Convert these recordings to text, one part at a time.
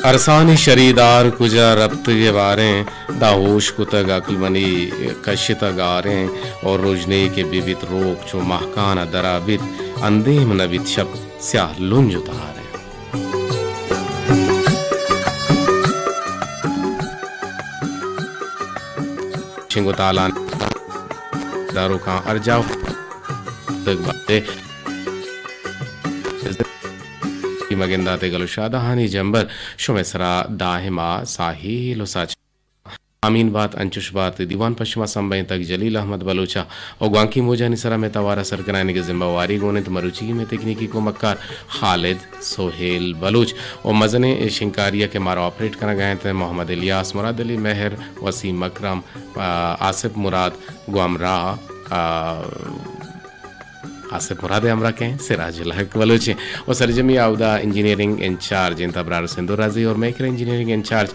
ارسانی شریدار کجا رپتگ ء باریں، داں ہوش کتگ عقل منی کشتگ آریں، اور رژنے کہ ببیت روک چو مہکان ء درا بیت، اندیم نہ بیت شپ سیاہ لنج و تہاریں۔ شنگ و تالان داروکاں ارجاو دگ باتے۔ مگندات گل و شادہانی جمبر شمئے سرا دائما ساہیل و ساچ۔ آمین بات، انچش بات۔ دیوان پہ شما سمبھینتگ جلیل احمد بلوچ ء و گوانکی موجانی سرا مئے توار ء سرکنائینگ ء ذمہ واری گون انت مروچیگیں مئے تکنیکی کمکار خالد سہیل بلوچ و مزنیں شنکاری ء کہ مارا آپریٹ کنگ ء انت محمد الیاس، مراد علی مہر، وسیم اکرم، آ، آصف مراد گوں ہمراہ، آ، آصف مراد ء ہمراہ کئے سراج الحق بلوچ ء و سرجمی آودا انجینئرنگ انچارج انت ابرار سندھ رازی اور میکر انجینئرنگ انچارج،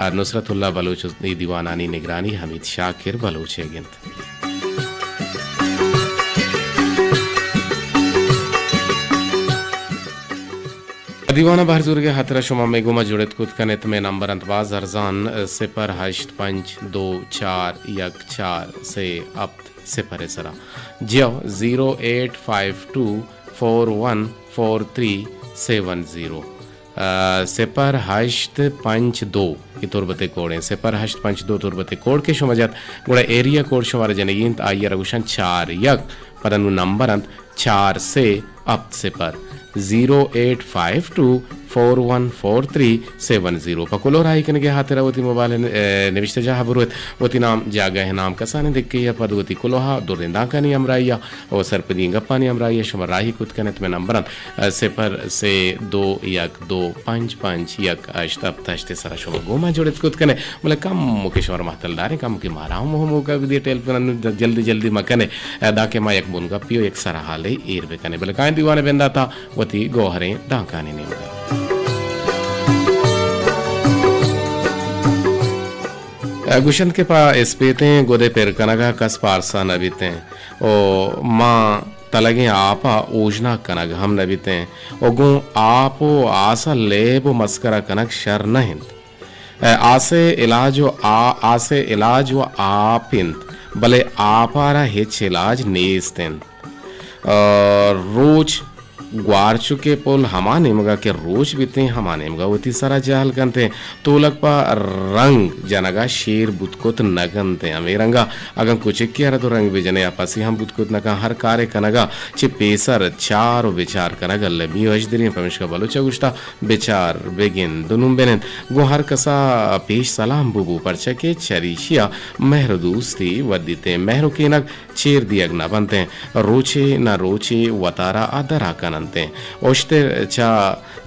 آ، نصرت اللہ بلوچ و اے دیوانانی نگرانی حمید شاکر بلوچ ء گنت۔ دیوان ء بہر زورگ ء ہاترا شما مئے گوما جڑت کت کنت۔ مئے نمبر انت باز ارزان، صفر ہشت پنچ دو چار یک چار سے ہفت۔ صفر ء سرا۔ جیو، زیرو ایٹ فائیو ٹو فور ون فور تھری سیون زیرو۔ آ، صفر ہشت پنچ دو، اے تربت ء کوڈ انت، صفر ہشت پنچ دو تربت ء کوڈ کہ شما جت، گڑا ایریا کوڈ شمارا جنگی انت، آئی ء را گوشن چار یک، پدا نوں نمبر انت چار سے ہفت صفر، زیرو ایٹ فائیو ٹو فور ون فور تھری سیون زیرو۔ پہ کلوہ راہی کنگ ء ہاترا وتی موبائل ء، ا، نبشتہ جاہ ء بروت، وتی نام، جاگہ ء نام، کسانیں دکے ء پد وتی کلوہ ء دریں دانکانی ہمراہی ء و سرپدیں گپانی ہمراہی ء شما راہی کت کن ات۔ مئے نمبر انت، ا، صفر سے دو یک دو پنچ پنچ یک ہشت ہفت ہشت ء سرا شما گوں ما جڑت کت کن ات۔ بلے کموکے شمارا مہتل داریں، کموکے مارا ہم موقع بدے، ٹیلیفون انو جلدی جلدی مکن ات، ا، دانکہ ما یک بنگپے و یک سرحالے ایر بکن ات۔ بلے کائیں دیوان ء بندات ء وتی گوہریں دانکانی نیمگ ء۔ گوشنت کہ پہ اسپیتیں گد ء پر کنگ ء کس پارسا نہ بیتیں و ماں تلگیں آپ ء اوژناگ کنگ ہم نہ بیتیں و گوں آپ و آس ء لیب و مسکرا کنگ شر نہ انت۔ آس ء علاج و آ-، آس ء علاج و آپ انت، بلے آپ ء را ہچ علاج نیست انت۔ آ، روچ گوارچک ء پل ہما نیمگا کہ روچ بیتیں، ہما نیمگا وتی سرا جہل کنتیں۔ تولگ پہ رنگ جنگا شیر بوت کت نہ کنتیں۔ ہمے رنگا اگاں کچکے ء را تو رنگ بجنے، آ پسی ہم بوت کت نہ کن۔ ہر کارے کنگا چہ پیسر چار و بچار کنگ المی و اژدری انت۔ پمیشکا بلوچ ء گوشتہ، بچار، بگند، دنوں بنند۔ گوں ہر کسا پیش سلام ببو، پرچا کہ چریشیا مہر و دوستی ودیتیں۔ مہر و کینگ چیر دیگ نہ بنتیں، روچے نہ روچے وتارا آ درا کننتیں۔ اشتر چہ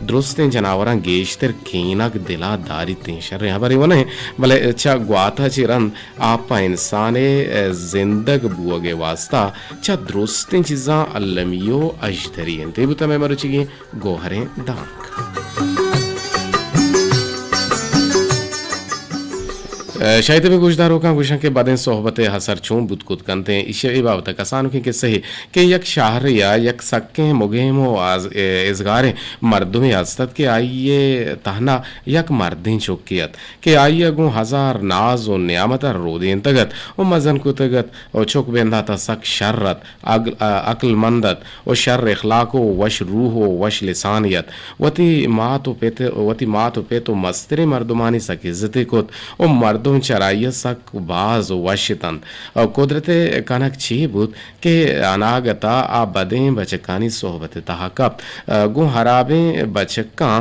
درستیں جناوراں گیشتر کینگ دلا داریتیں۔ شریں ہبرے و نہ، بلے چہ گواتا چہ رند آ پہ انسانے زندگ بوگے واسطہ چہ درستیں چیزاں المی و اژدری انت۔ اے بوتہ مئے مروچیگیں گوہریں دانک۔ شاید بہ گوشداروکاں گوشاں کہ بدیں صحبت ء اثر چون بوت کت کنت انت۔ ایشی ء اے بابت ء کسانکیں کسہ ء کہ یک شہرے ء یک سکیں مگیم و آز-، ازگاریں مردمے است ات کہ آئی ء تہنا یک مردیں چکے ات کہ آئی ء گوں ہزار ناز و نیامت ء رودینتگ ات و مزن کتگ ات و چک بندات ء سک شر ات۔ عقل، عقل مند ات و شر اخلاق و وش روح و وش لسانی ات۔ وتی مات و پت، وتی مات و پت و مستریں مردمانی سک عزتے کت و مردم چرائی ء سک باز وش اتنت۔ قدرت ء کنگ چے بوت کہ اناگتا آ بدیں بچکانی صحبت ء تہا کپت۔ گوں ہرابیں بچکاں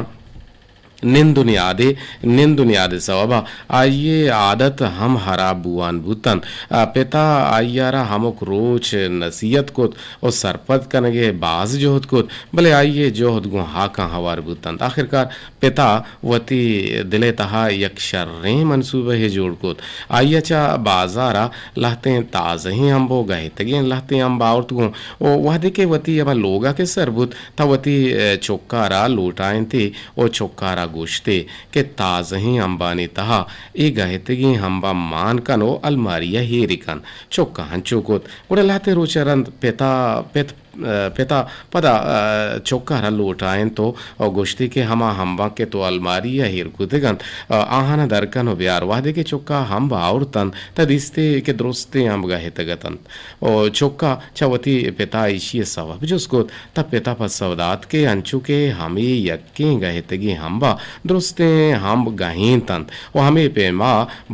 نند و نیادے، نند و نیادے سوبا آئی ء عادت ہم ہراب بوان بوت انت۔ آ، پتا آئی ء را ہمک روچ نصیحت کت و سرپد کنگ ء باز جہد کت، بلے آئی ء جہد گوں ہاکاں ہوار بوت انت۔ آخرکار پتا وتی دل ء تہا یک شریں منصوبہ ء جوڑ کت۔ آئی ء چہ بازار ء لہتیں تازہیں امب و گہتگیں لہتیں امب آورت گوں و وہدے کہ وتی ہما لوگ ء کہ سر بوت، تہ وتی، ء، چکارا لوٹائینتی و چکارا گوشتی کہ تازہیں امبانی تہا اے گہتگیں امباں مان کن و الماری ء ہیری کن۔ چک ء ہنچو کت۔ گڑا لہتے روچ ء رند پتا، پت پتا پدا، آ، چک ءَ را لوٹائینت و، و گوشتی کہ ہما ہمباں کہ تو الماری ءَ ایر کتگ انت، آ، آہاں در کن و بیار۔ وہدے کہ چک ءَ ہمب آورت انت، تہ دیستی کہ درستیں ہمب گہتگ اتنت۔ و چک ءَ چہ وتی پتا ایشی ءِ سوب جست کت، تہ پتا پسو دات کہ انچو کہ ہمے یکیں گہتگیں ہمب ءَ درستیں ہمب گہینت انت و ہمے پیما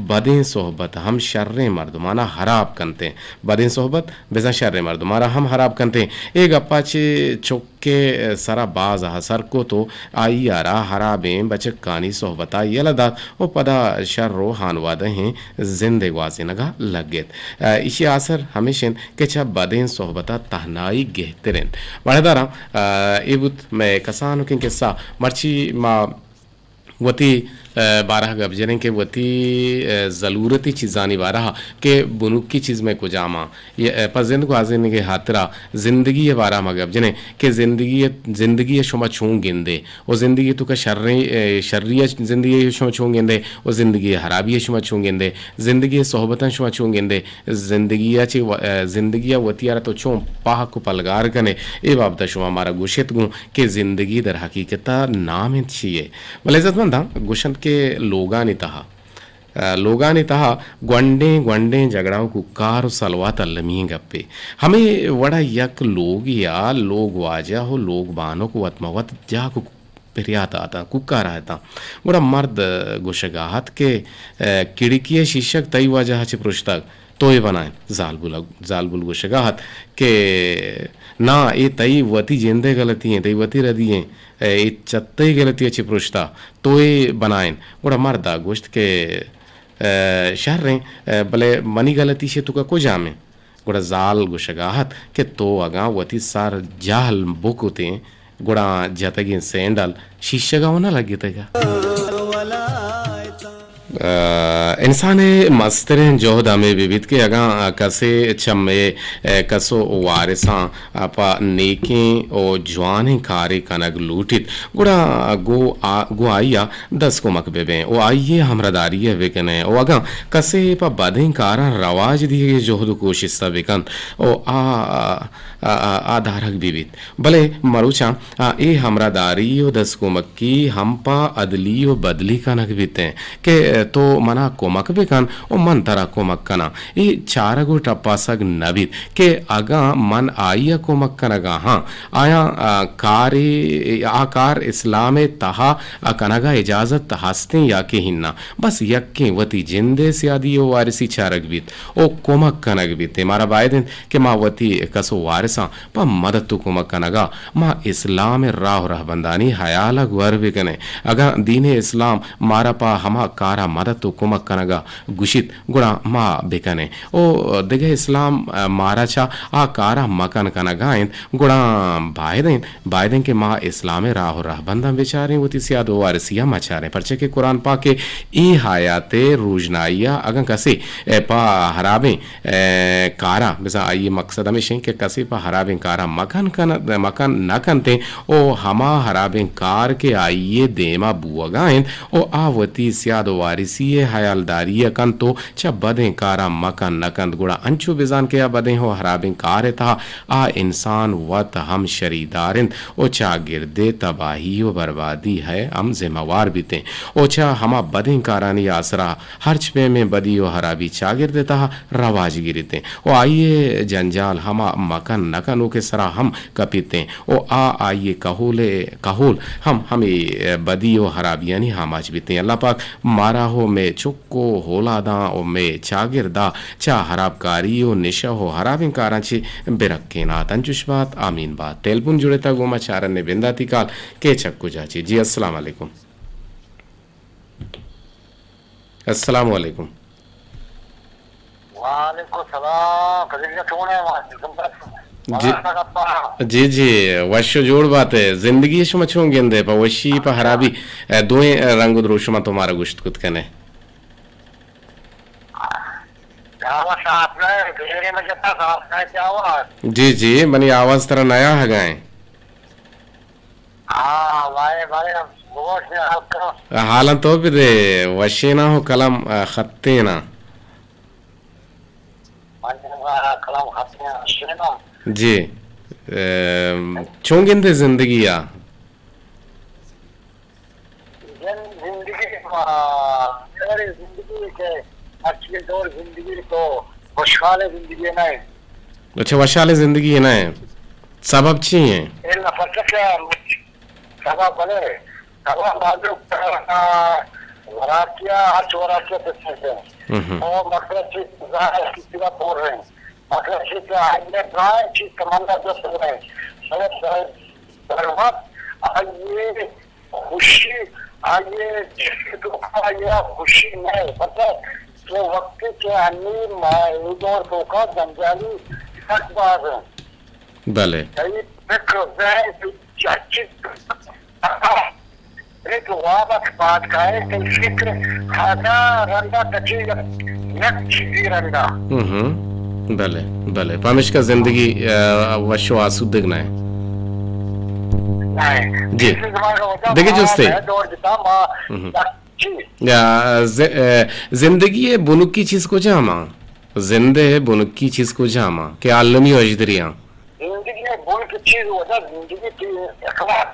بدیں صحبت ہم شریں مردماں ہراب کنت انت۔ بدیں صحبت بزاں شریں مردماں را ہم ہراب کنت انت۔ اے گپ ءَ چہ چک ءِ سرا باز اثر کت و آئی ءَ را ہرابیں بچکانی صحبت ءَ یلہ دات و پدا شر و ہانوادہیں زندے گوازینگ ءَ لگت۔ آ، ایشی ءِ آسر ہمیش انت کہ چہ بدیں صحبت ءَ تہنائی گہتر انت۔ مڑداراں، آ، اے بوت مئے کسانکیں قصہ۔ مرچی ما وتی، آ، بارہ ءَ گپ جنیں کہ وتی، آ، ضلورتی چیزانی بارہ ءَ کہ بنکی چیز مئے کجام آں، یا، آ، پہ زند گوازینگ ءِ ہاترا زندگی ءِ بارہ ءَ ما گپ جنیں کہ زندگی ءِ، زندگی ءَ شما چون گندے و زندگی ءِ توکا شریں، آ، شری ءَ زندگی ءَ شما چون گندے و زندگی ءِ ہرابی ءَ شما چون گندے، زندگی ءِ صحبتاں شما چون گندے، زندگی ءَ چہ و-، آ، زندگی ءَ وتی ءَ را تو چون پہک و پلگار کنے، اے بابت ءَ شما مارا گوشت گوں کہ زندگی در حقیقت ءَ نام انت چی یے؟ بلے عزت منداں گوشنت کہ لوگانی تہا، آ، لوگانی تہا گونڈیں گونڈیں جھگڑا و کوکار و سلوات المی ئیں گپے۔ ہمے وڑا یک لوگے ءَ لوگ واجہ و لوگ بانک وت مہ وت جاک و پریات اتاں، کوکار اتاں۔ گڑا مرد گوشگا ات کہ، آ، کھڑکی ءِ شیشگ تئی واجہ ءَ چہ پرشتگ؟ تو اے بنائین۔ زالبول، زالبول گوشگا ات کہ نا، اے تئی وتی جند ءِ غلطی ایں، تئی وتی ردی ایں، اے چہ تئی غلطی ءَ چہ پرشتا، تو اے بنائین۔ گڑا مردا گوشت کہ، آ، شر ایں، آ، بلے منی غلطی شے توکا کجام ایں؟ گڑا زال گوشگا ات کہ تو اگاں وتی سر جہل بکتیں، گڑا جتگیں سینڈل شیشگا و نہ لگتگا۔ آ، انسان ءِ مستریں جہد ہمے بہ بیت کہ اگاں کسے چہ مئے، آ، کس و وارثاں، آ، پہ نیکیں و جوانیں کارے کنگ لوٹیت، گڑا گوں آ، گوں آئی ءَ دست کمک بہ بیں و آئی ءِ ہمراہداری ءَ بہ کنیں و اگاں کسے پہ بدیں کاراں رواج دیگ ءِ جہد و کوشست ءَ بہ کنت و آ، آ، آ، آ دارگ بہ بیت۔ بلے مروچاں، آ، اے ہمراہداری و دست کمکی ہم پہ ادلی و بدلی کنگ بیتیں کہ تو منا کمک بکن و من ترا کمک کناں۔ اے چارگ و ٹپاسگ نہ بیت کہ اگاں من آئی ءَ کمک کنگا ہاں، آیاں، آ، کارے، آ کار اسلام ءِ تہا، آ، کنگا اجازت ہستیں یا کہ ہنا۔ بس یکیں وتی جند ءِ سیادی و وارثی چارگ بیت و کمک کنگ بیتیں۔ مارا باید انت کہ ما وتی کس و وارثاں پہ مدت و کمک کنگا ما اسلام ءِ راہ و رہبندانی ہیال ءَ گور بکنیں۔ اگاں دین اسلام مارا پہ ہما کارا مدت و کمک کنگا گوشیت، گڑا ما بکنیں۔ او دگہ اسلام، آ، مارا چہ آ کارا مکن کنگا انت، گڑا باید انت، باید انت کہ ما اسلام ءِ راہ و رہبنداں بچاریں، وتی سیاد و وارثی ءَ مچاریں۔ پرچہ کہ قرآن پاک ءِ اے آیات ءِ روژنائی ءَ اگاں کسے، اے، پہ ہرابیں اے، کاراں، بزاں آئی ءِ مقصد ہمیش انت کہ کسے پہ ہرابیں کاراں مکن کن، مکن نہ کنتیں و ہما ہرابیں کار کہ آئی ءِ دیما بوگا انت و آ وتی سیاد و وارثی ءِ ہیالداری ءَ کنت و چہ بدیں کاراں مکن نہ کنت، گڑا انچو بزان کہ آ بدیں و ہرابیں کار ءِ تہا آ انسان وت ہم شریدار انت و چاگرد ءِ تباہی و بربادی ءِ ہم ذمہ وار بیتیں و چہ ہما بدیں کارانی آسرا ہرچ پیمیں بدی و ہرابی چاگرد ءِ تہا رواج گیریتیں و آئی ءِ جنجال ہما مکن نہ کنوک ءِ سرا ہم کپیتیں و آ آئی ءِ کہول ءِ، کہول ہم ہمے بدی و ہرابیانی آماچ بیتیں۔ اللہ پاک مارا و مئے چک و اولاداں و مئے چاگردا چہ ہرابکاری و نشہ و ہرابیں کاراں چہ برکینات۔ انچوش بات، آمین بات۔ ٹیلیفون جڑتگ گوں ما، چارنے بنداتی کال۔ کئے چہ کجا چہ؟ جی، السلام علیکم۔ السلام علیکم۔ وعلیکم السلام۔ قدیر جان، چون ئے؟ جی۔ جی، جی، وش و جوڑ بات ئے۔ زندگی ءَ شما چون گندے؟ پہ وشی، پہ ہرابی، اے، دوئیں رنگ و دروشم ءَ تو مارا گوشت کت کن ئے۔ جی، جی، منی آواز ترا نیاہگا ایں۔ ہاں، بارے، بارے، بگوش، حال کرو۔ حالاں تو بدے، وشینا ہو کلم، آ، خطینا۔ من، آ، کلم خطینا، وشینا۔ جی۔ ام، چون گندے زندگی ءَ؟ زند-، زندگی، آ، اے زندگی کہ اصلی دور زندگی تو خوشحال زندگی نہ اِنت۔ اچھا، وشحال زندگی نہ اِنت۔ سبب چی اِنت؟ اے نفس کہ سبب بلے، سبب معلوم، آ، وراکیا، ہر وراکیا بسنتے۔ ہم۔ او مقصد چی ظاہر کی سوا پور رہے۔ مقصد چی کہ آئیے برائے چی تمنا دست رہے۔ سبب سبب سلامت، آئی خوشی، آئی جسم تو آئی خوشی نہ، پتہ تو وقت کہ انی ما اے دور تو کا جنجالی سک باز ہیں۔ بلے۔ تئی فکر ذہن تو چچی ایک وابت بات کا ہے، تئی فکر ہزار رندا تچی یک چیزی رندا۔ ہم۔ بلے، بلے۔ پمیشکا زندگی، آ، وش و آسودگ نہ اِنت۔ نہ اِنت۔ جی۔ دگہ جستے؟ ہم۔ جی۔ یا، ز-، آ، زندگی بنکی چیز کجام اِنت؟ زندے بنکی چیز کجام اِنت؟ کہ عالمی و اجدری اِنت؟ زندگی بنکی چیز وجہ زندگی کی اخلاق۔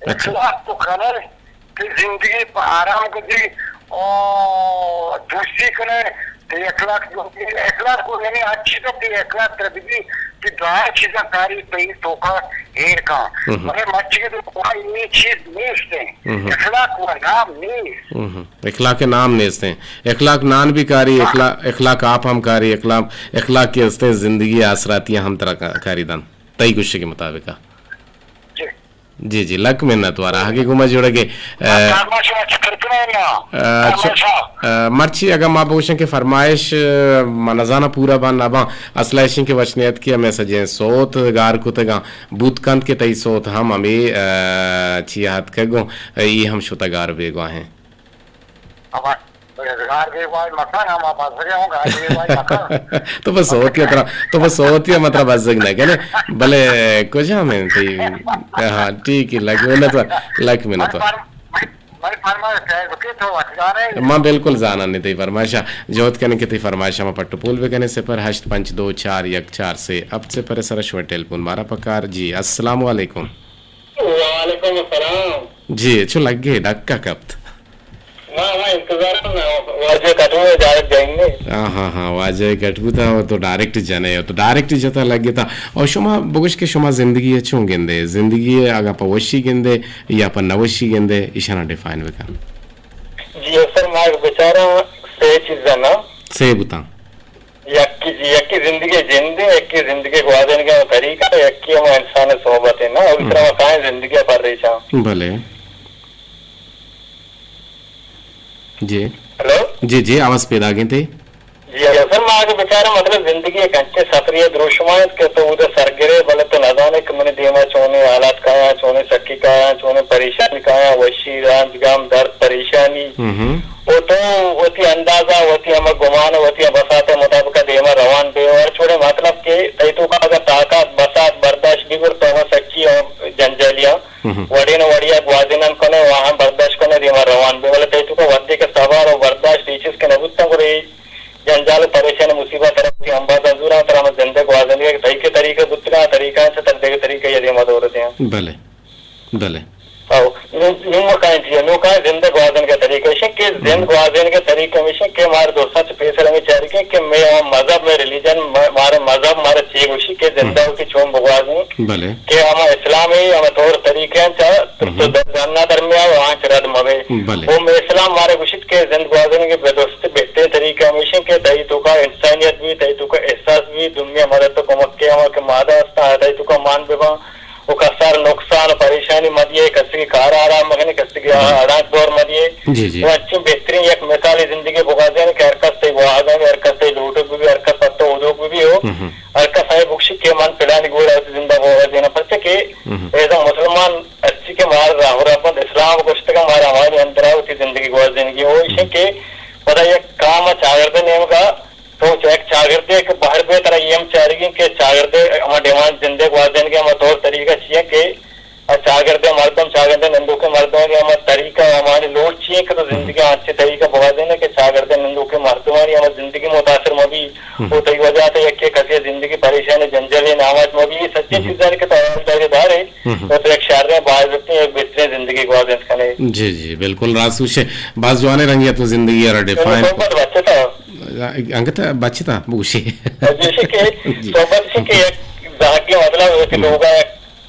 اچھا۔ اخلاق تو کنے کہ زندگی پہ آرام گزری او دوستی کنے، تئی اخلاق، اخلاق کو یعنی ہر چیز تئی اخلاق تر بی، تئی دعا چیزاں کاری تئی توکا ایر کن۔ ہم۔ مگر مرچی کے تو کوئی یہ چیز نیست ہے۔ ہم۔ اخلاق و نام نیست۔ ہم۔ اخلاق نام نیست ہیں۔ اخلاق نان بھی کاری، ہاں۔ اخلاق، اخلاق آپ ہم کاری، اخلاق، اخلاق کے ہستے زندگی آسراتیاں ہم ترا کا-، کاری دن۔ تئی گوشے کے مطابق۔ جی۔ جی، جی، لک منت وارا۔ آگے گوما جوڑگے، اے، فرمائش ما چکر کنیں نا؟ اے، چ-، فرمائش ہاں۔ اے، مرچی اگاں ما بگوشیں کہ فرمائش، اے، ما نزاناں پورا باں نہ باں، اصل ایشیں کہ وش نیت کی ہمیں سجیں سوت گار کتگاں، بوت کنت کہ تئی سوت ہم ہمیں، اے، چی اتکگوں، اے، ای ہم شتہ گار بیگواہیں۔ ہما روزگار بے وای مکن، ہما بزگے ہوں گاڑی بے وای مکن۔ تو بس ہوتی ہے ترا، تو بس ہوتی ہے مطلب بزگ نہ کنے، بلے کجا میں تئی، ہاں، ٹھیک ہے، لک منت وار، لک منت وار۔ من فرمائش کہ تو وقت جانے۔ ما بالکل زاناں نہیں تئی فرمائشا، جہد کنے کہ تئی فرمائشا ما پٹ پول بکنے، صفر ہشت پنچ دو چار یک چار سے ہفت صفر سر شوئے ٹیلیفون مارا پکار۔ جی، السلام علیکم۔ وعلیکم السلام۔ جی، چو لگے ڈکا کپت۔ ما، ما انتظار نا، واجہ کٹو ہے، جائز جائیں گے۔ ہاں، ہاں، ہاں، واجہ کٹ بوتا، تو ڈائریکٹ جنے، تو ڈائریکٹ جتا لگتا۔ اور شما بگوش کہ شما زندگی ہے چون گندے؟ زندگی ہے اگا پہ وشی گندے یا پہ نوشی گندے، ایشانا ڈیفائن بکن۔ جی، اصل ما بیچارہ سے چیز نا۔ سے بوتا۔ یکی، یکی زندگی جند ہے، یکی زندگی گوازینگے طریقہ ہے، یکی ہم انسان صحبت ہے نا، اور اس طرح ہم۔ کائیں زندگی پریشان۔ بلے۔ جی۔ ہیلو؟ جی، جی، آواز پیدا گئے تھے۔ جی، اصل ما آگے بیچارہ مطلب زندگی ایک انچے سفری ہے دروشمایت کہ تو ادھر سرگرے بلے تو نہ زانے کہ منی دیما چونے حالات کایا، چونے سکی کایا، چونے پریشانی کایا، وشی، رنج، غم، درد، پریشانی۔ ہم۔ و تو وتی اندازہ، وتی ہمہ گمان، وتی بساط مطابق دیما روان بے۔ اور چھوڑے مطلب کہ تئی تو اگر طاقت، بساط، برداشت بھی گر تو ہمہ سچی اور جنجالیاں ہم۔ وڑے نہ وڑیا گوازینان کنے، وہاں برداشت کنے، دیما روان بے۔ بلے تئی تو کا وقت کے صبر اور برداشت یہ چیز کے نہ بوتا گرے جنجال و پریشانی مصیبت طرف کی ہم بازاں زوراں، ترا ہم زندگ گوازینگے کہ تئی کے طریقہ بوتگاں، طریقہ سے تر دیگہ طریقہ یہ دیما دور دیاں۔ بلے۔ بلے۔ او، نو، نو کائیں جی، نو کائیں زندگ گوازن کا طریقہ ایشی کہ زند ہم۔ گوازن کا طریقہ ایشی کہ مار دوستاں چہ پیسر ہمیں چاری کہ، کہ میں ہم مذہب، میں ریلیجن، ما-، مارے مذہب، مارے چی گوشی کہ زندہ ہم۔ ہوتی چون بگوازیں۔ بلے۔ کہ ہما اسلام ہے، ہما طور طریقہ ہیں، چا تو ہم۔ در-، درنا درمیا وہاں چہ رد مبے۔ بلے۔ وہ میں اسلام مارے گوشت کہ زند گوازن کے بے دوست بہترین طریقہ ہمیشی کہ تئی تو کا انسانیت بھی، تئی تو کا احساس بھی، دنیا مدد تو کمک کے ہما کہ مادہ ہستا، تئی تو کا مان ببا۔ و کسار نقصان و پریشانی مدیے، کسی کی کار آرام مکنے، کسی کی ہم۔ اڑانک دور مدیے۔ جی، جی۔ و اچھی بہترین یک مثالی زندگی بگوازین کہ ہر کس تے گوازن، ہر کس تے لوٹک بھی، ہر کس اتو ادوک بھی ہو۔ ہم۔ ہر کس ہمیں بکشی کہ من پلانی گور آتی زندہ بگوازین، پرچہ کہ ہم۔ ایزا مسلمان اچھی کہ مار راہ ربند اسلام گوشتگا مار ہماری اندرا ہوتی زندگی گوازینگی ہو، ایشی ہم۔ کہ پدا یک کام چاگردے نیمگا تو چہ یک چاگردے کہ بہر بے ترا اے ہم چارگی کہ چاگردے ہما ڈیمانڈ زندے گوازینگے ہما طور طریقہ چی ہے کہ آ چاگردے مردم، چاگردے نندوکے مردم کہ ہما طریقہ ہمانی لوٹ چی ہے کہ تو ہم۔ زندگی انچے طریقہ بوازینے کہ چاگردے نندوکے مردمانی ہما زندگی متاثر مبی، ہم۔ و تئی وجہ ءَ یکے کسے ءِ زندگی پریشان ءُ جنجال ءِ نامات مہ بی، سچیں ہم۔ چیزانی کہ تو حوالداری دار ئے، ہم۔ و تو یک شریں، باعزتیں، یک بہتریں زندگی گوازینت کن ئے۔ جی، جی، بالکل راست گوش ئے۔ باز جوانیں رنگے ءَ تو زندگی ءَ را ڈیفائن کت۔ صحبت بچتا۔ انگت بچتا بگوشے۔ جیسے کہ جی۔ صحبت سے کہ یک زہگے مطلب ہے کہ ہم۔ لوگ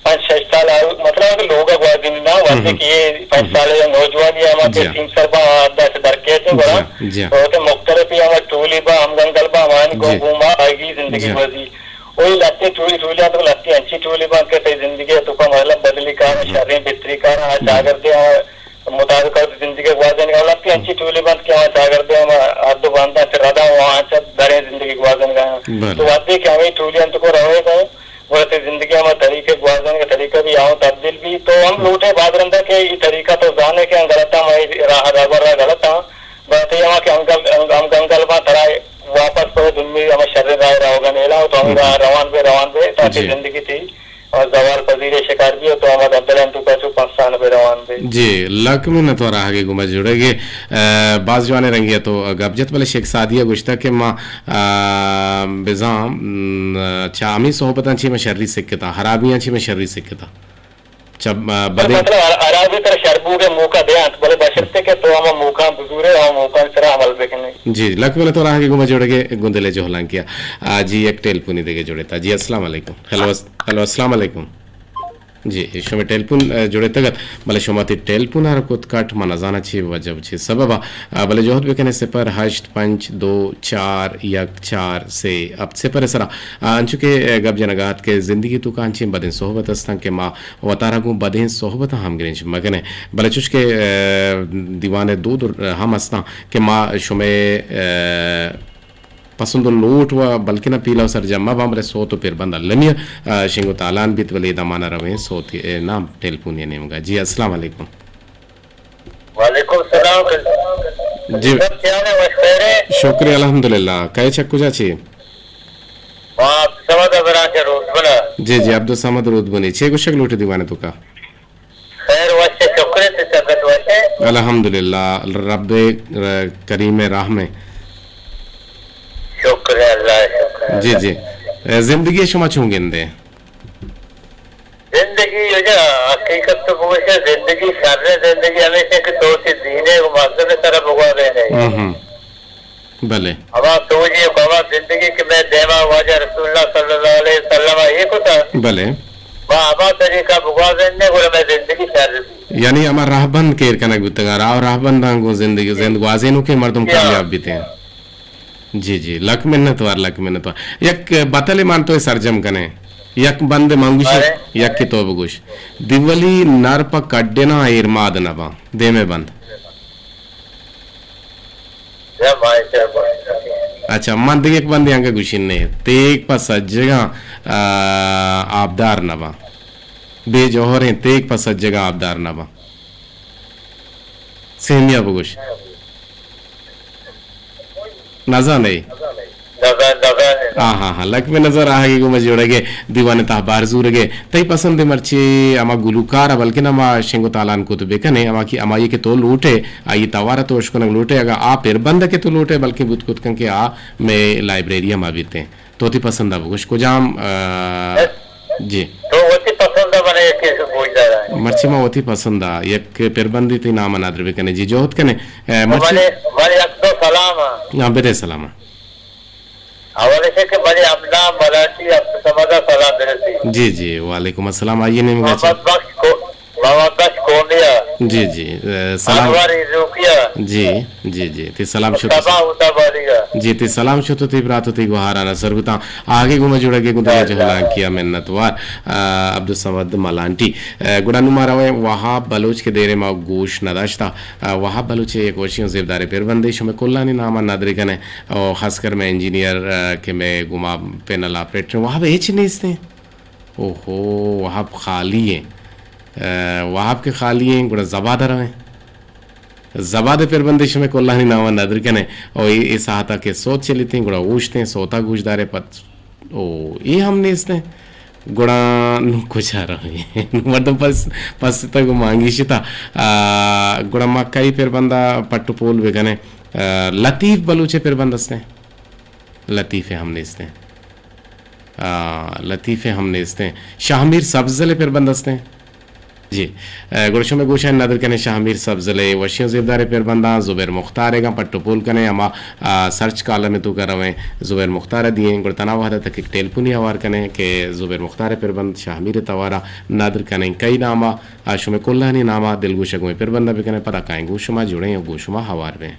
پنچ شش سال آ-، مطلب کہ لوگ ءَ گوازینی نہ، وقتی ہم۔ کہ یہ پنچ ہم۔ سال یا نوجوان یا ہما جی۔ کہ سیم سر با، آ، دا سے درکیت ہیں، جی، گڑا جی۔ تو کہ مختلف یا ہما ٹولی با، ہم گنگل با، ہمانی گو جی۔ گوما آئیگی زندگی جی۔ گوازی۔ وہی لتے ٹولی، ٹولی تو لتے انچی ٹولی با کہ تئی زندگی تو کا مطلب بدلی کار، ہم۔ شریں بہتری کار، آ جی۔ چاگردے، آ مطابق زندگی گوازینگا، لتے انچی ٹولی بنت کہ آ چاگردے، ہم ارد و بندہ سے ردا و آنچ دریں زندگی گوازینگا۔ بلے۔ تو وقتی کہ ہمیں ٹولی انت کو روے گئے، گڑا تئی زندگی ہما طریقے گوازینگ ءِ طریقہ بھی آؤں تبدیل بھی۔ تو ہم لوٹے بازرندہ کہ یہ طریقہ تو زانے کہ ہم غلط ہم، یہ راہ رہبر راہ غلط ہم۔ بس یہ ہما کہ ہم گل-، ہم، ہم گنگل با ترا واپس پہ دنیا ہما شر راہ روگا نیلا، تو ہم راہ روان بے، روان بے، تاکہ جی۔ زندگی تئی اور زوال پذیر شکار بھی ہو، تو ہما دردلن تو کچو پنسان بے روان بے۔ جی، لک منت وار آہگے گوں ما جڑگے، ءَ، باز جوانیں رنگے تو گپ جت، بلے شیخ سعدی ءَ گوشتہ کہ ما ءَ، بزاں، م، چہ ہمے صحبتاں چہ من شری سکتاں، ہرابیاں چہ من شری سکتاں۔ چہ، م، بدیں مطلب ہر-، ہرابی ترا شر بوگ ءِ موقع دیانت، بلے بشرطے کہ تو ہما موقعاں بزورے، ہما موقعاں سرا عمل بکنے۔ جی، لک منت وار آہگے گوں ما جڑگے، گوں دل ءِ جہلانکی ءَ۔ آ، جی، یک ٹیلیفونی دگہ جڑتا۔ جی، السلام علیکم۔ ہیلو، اس-، ہیلو، السلام علیکم۔ جی، شمئے ٹیلیفون، ءَ، جڑتگ ات، بلے شما وتی ٹیلیفون ءَ را کت کٹ، من نزاناں چے وجہ چے سبب ءَ، ءَ، بلے جہد بکن ئے صفر ہشت پنچ دو چار یک چار سے ہفت صفر ءِ سرا، ءَ، انچو کہ، ءَ، گپ جنگ ءَ ات کہ زندگی ءِ توکا انچیں بدیں صحبت استاں کہ ما وتارا گوں بدیں صحبتاں ہمگرنچ مکن ایں، بلے چوش کہ، ءَ، دیوان ءِ دود ہم استاں کہ ما شمئے، ءَ، پسند و لوٹ و بلکنا پیلو سرجم مہ باں، بلے سوت و پربند المی ءَ، ءَ، شنگ و تالان بیت، بلے ادا ما نہ رویں سوت ءِ نام ٹیلیفونی ءِ نیمگا۔ جی، السلام علیکم۔ وعلیکم السلام۔ جی۔ سب کیا ہے، وش خیر ہے؟ شکر الحمدللہ۔ کئے چہ کجا چے؟ ما عبدالصمد ابران چہ رودبن ءَ۔ جی، جی، عبدالصمد رودبنی۔ چے گوشگ لوٹ ئے دیوان ءِ توکا؟ خیر وش ئے، شکر ئے، تئی سنگت وش ئے؟ الحمدللہ، رب ءِ کریم ءِ رحم ئے۔ شکر ئے، اللہ ءِ شکر ئے۔ جی، جی۔ اے، زندگی ءَ شما چون گندے؟ زندگی، اجا حقیقت تو بگوشے، زندگی شر ئے، زندگی ہمیش ئے کہ تو وتی دین ءِ و مذہب ءِ سرا بگوازینے۔ ہم، ہم۔ بلے۔ ہما سوجی و ہما زندگی کہ مئے دیما واجہ رسول اللہ صلی اللہ علیہ وسلم ءَ اے کتا۔ بلے۔ ما ہما طریقہ بگوازین نے، گڑا مئے زندگی شر بی۔ یعنی ہما راہبند کہ ایر کنگ بوتگاں، راہ و راہبنداں گوں زندگی، زند گوازینوکیں مردم کامیاب بیتیں۔ جی، جی، لک منت وار، لک منت وار۔ یک بتلے من تو سرجم کنیں۔ یک بند من گوشاں، یک کہ تو بگوش۔ دیولی نر پہ کڈناں ایرماد نباں۔ دیمے بند۔ اچھا، من دگہ یک بندے انگہ گوشین نے۔ تیگ پہ سجگاں، آ، آبدار نباں۔ بے جوہریں تیگ پہ سجگاں آبدار نباں۔ سیمیا بگوش۔ نزانے؟ نزان، نزان۔ آ، ہاں، ہاں، لک مئے نظر آہگے گوں ما جوڑگے، دیوان تہ بار زورگے۔ تئی پسند مرچی ہما گلوکار ءَ بلکن ہما شنگ و تالان کت بکنے، ہما کہ، ہمائی کہ تو لوٹے، آئی توار ءَ تو اشکنگ لوٹے، اگاں آ پربند کہ تو لوٹے، بلکن بوت کت کن کہ آ مئے لائبریری ءَ ما بیتیں۔ تو وتی پسند ءَ بگوش، کجام، آ، جی۔ تو وتی پسند ءَ من یکے گوش دارا۔ مرچی ما وتی پسند ءَ یک پربندی تئی نام ءَ ندر بکنے۔ جی، جہد کنے۔ آ، مرچی منی، منی یک دو سلام ءَ۔ ہاں، بدے سلام ءَ۔ اول ایش کہ منی ہمنام ملاٹی عبدالصمد ءَ سلام برسی۔ جی، جی، وعلیکم السلام۔ آئیے نیمگا چے۔ محمد بخش کو-، محمد بخش کومی ءَ۔ جی، جی، اے، سلام۔ انور ایزوکی ءَ۔ جی، جی، جی، تئی سلام شت۔ صبا ہوتا بالیگا۔ جی، تئی سلام شت و تئی برات و تئی گوہارانا سر بوتاں۔ آگے گوں ما جوڑگے گوں دلے جہلانکی ءَ منت وار، آ، عبدالصمد ملانٹی۔ آ، گڑا نوں ما رویں وہاب بلوچ کہ دیرے ما گوش نداشتا۔ آ، وہاب بلوچ یک وشی و زیبدارے پربندے شمے کلانی نام ءَ ندر کنے۔ او خاص کر مئے انجینئر، آ، کہ مئے گوما پینل آپریٹر وہاب ہچ نیستیں۔ اوہو، وہاب خالی ایں۔ آ، وہاب کہ خالی ایں، گڑا زباد ءَ رویں۔ زباد ءِ پربندے شمے کلانی نام ءَ ندر کنے۔ او اے، اے ساعت ءَ کہ سوت چلیتیں، گڑا اوشتیں، سوت ءَ گوش دارے پت۔ او، اے ہم نیستیں۔ گڑا نوں کجا رویں؟ مردم پس، پس تگ و مانگیشتا۔ آ، گڑا ما کئی پربند ءَ پٹ و پول بکنیں؟ آ، لطیف بلوچ ءِ پربند استیں؟ لطیفے ہم نیستیں۔ آ، لطیفے ہم نیستیں۔ شاہ میر سبزل ءِ پربند استیں۔ جی۔ آ، گڑا شمئے گوشاں ندر کنیں شاہ میر سبزل ءِ وشیں و زیبداریں پربنداں۔ زبیر مختار ءَ گاں پٹ و پول کنیں، ہما، آ، سرچ کالم ءِ توکا رویں، زبیر مختار ءَ دئیں۔ گڑا تنا وہد ءَ تک یک ٹیلپونے ہوار کنیں کہ زبیر مختار ءِ پربند شاہ میر ءِ توارا ندر کنیں۔ کئی نام ءَ، آ، شمئے کلانی نام ءَ دلگوش ءَ گوں اے پربند ءَ بکنیں، پدا کائیں گوں شما جڑیں و گوں شما ہوار بیں۔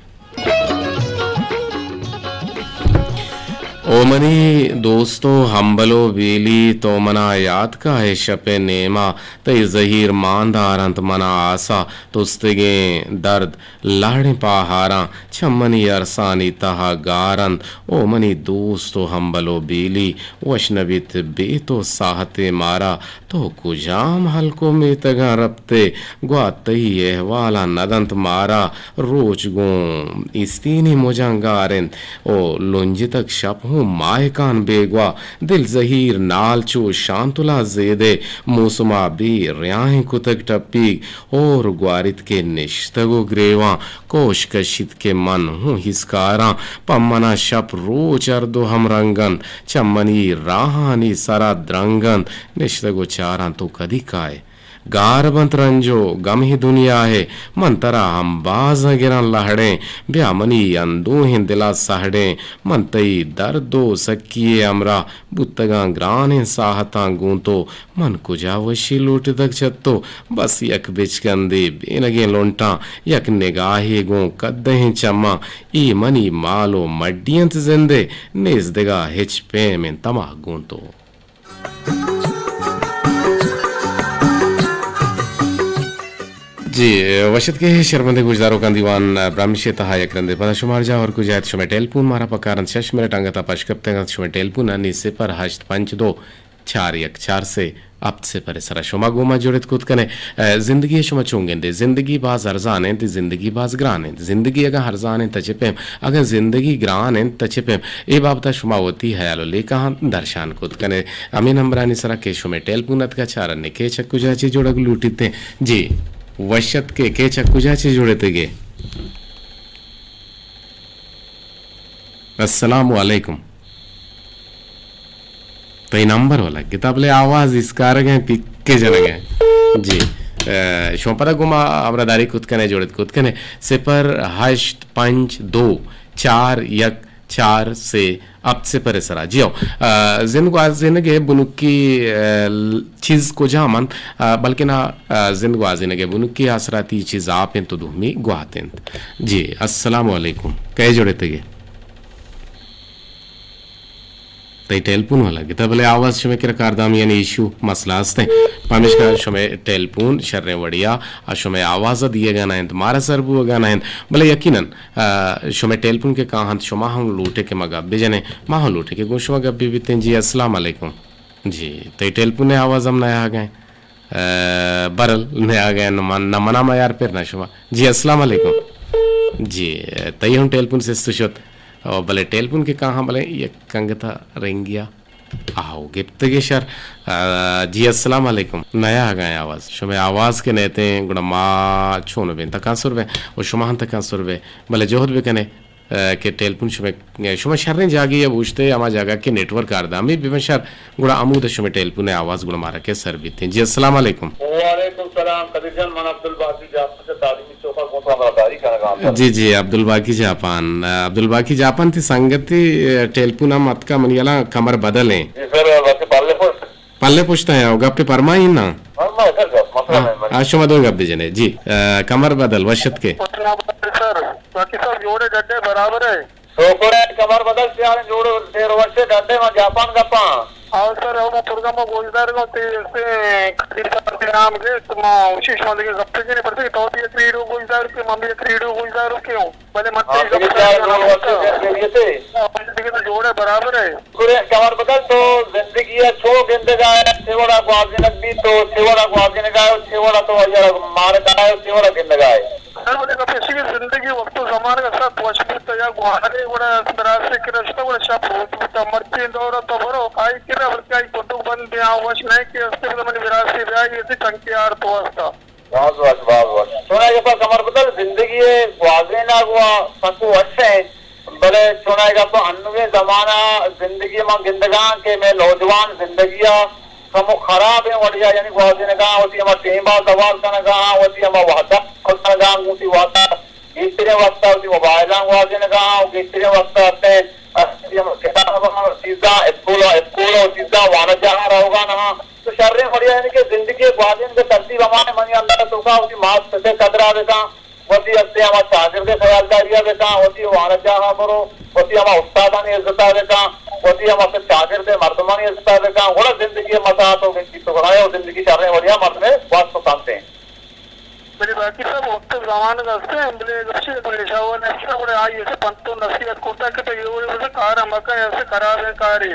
او منی دوست و ہمبل و بیلی، تو منا یات کائے شپ ءِ نیما، تئی زہیر مان دارنت منا آسا، تستگیں درد لہڑیں پاہاراں چہ منی ارسانی تہا گار انت۔ او منی دوست و ہمبل و بیلی، وش نہ بیت بے تو ساہتے مارا، تو کجام ہلک و میتگاں رپت ئے؟ گوات تئی احوالاں ندنت مارا، روچ گوں استینی مجاں گار انت۔ او لنجتگ شپ ہوں ماہکان بیگواہ، دل زہیر نال چو شانتلا زیدے، موسما بے ریاہیں کتگ ٹپیگ، ہور گواریت کہ نشتگ و گریواں، کوش کشیت کہ من ہوں ہیسکاراں، پہ منا شپ روچ ہر دو ہم رنگ انت، چہ منی راہانی سرا درنگ انت، نشتگ و چاراں تو کدی کائے۔ گار بنت رنج و گمیں دنیا ءَ، من ترا ہمبازاں گراں لہڑیں، بیا منی اندوہیں دل ءَ سہڑیں، من تئی درد و سکی ءِ ہمراہ بوتگاں گرانیں ساہتاں گوں تو، من کجا وشی لوٹتگ چہ تو، بس یک بچکندے بینگیں لنٹاں، یک نگاہے گوں کدہیں چماں، اے منی مال و مڈی انت زند ءِ، نیست دگہ ہچ پیمیں تماہ گوں تو۔ جی، وش اتکے شرمندیں گوشداروکاں، دیوان برمش ءِ تہا یک رندے پدا شمارا جاہ ہور کجا ات۔ شمئے ٹیلپون مارا پکار انت، شش منٹ انگت ءَ پش کپتگ انت۔ شمئے ٹیلپون انی صفر ہشت پنچ دو چار یک چار سے ہپت صفر ءِ سرا شما گوں ما جڑت کت کنے۔ اے، زندگی ءَ شما چون گندے؟ زندگی باز ارزان انت، زندگی باز گران انت۔ زندگی اگاں ارزان انت تہ چہ پیم، اگاں زندگی گران انت تہ چہ پیم، اے بابت ءَ شما وتی ہیال و لیکہاں درشان کت کنے۔ ہمے نمبرانی سرا کہ شمئے ٹیلپون اتکا، چارنے کیچ ءَ کجا چہ جوڑگ لوٹیت۔ جی، وش اتکے، کیچ ءَ کجا چہ جوڑتگے؟ السلام علیکم۔ تئی نمبر ولا کتاب لے آواز اسکارگ ہیں، پکے جنگ ہیں۔ جی، اے، شما پدا گوں ما ہمراہ داری کت کنے، جوڑت کت کنے۔ صفر ہشت پنچ دو چار یک چار سے ہپت صفر ءِ سرا۔ جی ہو، آ، زند گوازینگ ءِ بنکی، آ، ل-، چیز کجام انت؟ آ، بلکنا، آ، زند گوازینگ ءِ بنکی آسراتی چیز آپ انت و دومی گوات انت۔ جی، السلام علیکم۔ کئے جوڑتگے؟ تئی ٹیلپون ولا گتا، بلے آواز شمئے کرا کاردامی یعنی ایشو مسئلہ ہستیں۔ پمیشکا شمئے ٹیلپون شریں وڑیا آ شمئے آواز دیگا نہ انت، مارا سر بوگا نہ انت، بلے یقیناً آ، شمئے ٹیلپون کہ کاہنت، شما ہم لوٹے کہ ما گپ بجنیں، ما ہم لوٹے کہ گوں شما گپ بہ بیتیں۔ جی، السلام علیکم۔ جی، تئی ٹیلپون ءِ آواز ہم نیاگیں۔ آ، برل نیاگیں، نہ من، نہ منا میار پر نہ شما۔ جی، السلام علیکم۔ جی، تئی ہم ٹیلپون سست شت۔ او، بلے ٹیلپون کہ کاہاں بلے یک انگتا رنگیا۔ آہو، گپتگے شر۔ آ، جی، السلام علیکم۔ نیاگائیں آواز۔ شمئے آواز کہ نیتیں، گڑا ما چون بیں؟ تکانسر بیں۔ و شما ہم تکانسر بے۔ بلے جہد بکنے، آ، کہ ٹیلپون شمئے، شما شریں جاگہے ءَ بوشتے، ہما جاگہ کہ نیٹورک کاردامی ببن شر، گڑا ہمود شمئے ٹیلپون ءِ آواز گڑا مارا کہ سر بیتیں۔ جی، السلام علیکم۔ وعلیکم السلام۔ قدیر جان، من عبدالباقی جاپان سے تعلیمی چوکا گوں تو ہمراہ داری کنگا ہوں۔ جی، جی، عبدالباقی جاپان۔ آ، عبدالباقی جاپان تئی سنگتی، آ، ٹیلپون ہم اتکا منی یلا کمر بدل ہیں۔ جی سر، وقت پالے پوسٹ۔ پلے پشت ءَ آ، گپے پرمائیں نا؟ پرمائیں سر، گپ، مسئلہ ہاں، نہیں، من آ، شما دوئیں گپ بجنے۔ جی، آ، کمر بدل، وش اتکے۔ سر، باقی سب جوڑے ڈڈے برابر ہے۔ شکر ہے، کمر بدل سیار جوڑ، سیر وش ڈڈے، من جاپان گپاں۔ آؤ سر، ہم پروگرام گوشدار گو تی سے قدیر صاحب کے نام گے، تو ما اسی شما دیگه گپ جنے پڑتے، تو بھی ایک ریڈیو گوشدار کے، من بھی ایک ریڈیو گوشدار کے ہوں۔ بلے من ہاں، تئی گپ ءَ سر جوڑ واسطے خیریت ہے؟ ہاں، بلے دگہ تو جوڑ ہے، برابر ہے۔ گڑا کمر بدل تو زندگی ءَ چو گندگ ءَ ئے، چے وڑا گوازینگ بیت تو چے وڑا گوازینگ ءَ ئے، چے وڑا تو آئی ءَ را مارگ ءَ ئے، چے وڑا گندگ ءَ ئے؟ سر، بلے گپ ایش کہ زندگی وقت و زمانگ ءَ سک وش بوت، یا گوہارے گڑا براس ءِ کرا شتا گڑا شپ روچ بوت، مرچی دور ءَ تو برو آئی کرا بلکہ آئی کٹک بند بیاں وش نہ کہ استے بلے منی براس ءِ بیا یہ ٹنکی آر تو واسطہ۔ باز وش، باز وش۔ چوناہا گپا کمر بدل، زندگی ءِ گوازینگ وا سک وش ایں، بلے چونائیگا پہ انوگیں زمانہ زندگی من گندگاں کہ مئے نوجوان زندگی ء کمو خرابیں وڑیا، یعنی گوازینگاں، وتی ہما ٹیم ء زوال کنگاں، وتی ہما وہد ء زوال کنگاں، گوں وتی وہد ء گیشتریں وقت ء وتی موبائلاں گوازینگاں و گیشتریں وقت ء ہستیں، ہستیں ہما کتاباں و چیزاں، اسکول ء، اسکول ء چیزاں، وانگجاہاں روگا نہ آں۔ تو شریں وڑیا یعنی کہ زندگی ء گوازینگ ء ترتیب ہما منی اللہ ء توکا وتی مات پت ء قدر ء بکاں، وتی ہستیں ہما چاگرد ء خیالداری ء بکاں، وتی وانگجاہ ء برو، وتی ہما استادانی عزت ء بکاں، وتی ہما چاگرد ء مردمانی عزت ء بکاں، گڑا زندگی ء مساحت و گنجیت و گڑا زندگی شریں وڑیا مردم ء واسطہ کنت انت۔ بلے باقی سب وقت زمانگ است انت، بلے گپشے تو نشہ و نشہ گڑا آئی ء پنت و نصیحت کرتا کہ تو یہ وڑے بس کار مکن، ایسے خراب ہے کارے۔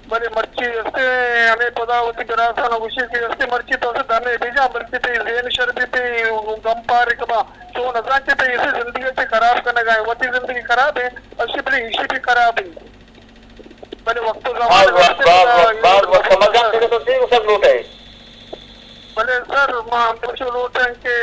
بلے مرچی استے ہمے پدا وتی براساں گوشی کہ استے مرچی تو اسے دمے بجا، بلکہ تئی ذہن شر بی، تئی گم پارک با، تو نزان کہ تئی اسے زندگی چے خراب کنگا ہے، وتی زندگی خراب ہے، اشی بلے ایشی بھی خراب ہے۔ بلے وقت و باز زمانگ وقت، استے باز پدا وقت، یہ باز وقت۔ سمجھاں تیرے تو ٹھیک سب لوٹ ہے۔ بلے سر، ما ہمچو لوٹیں کہ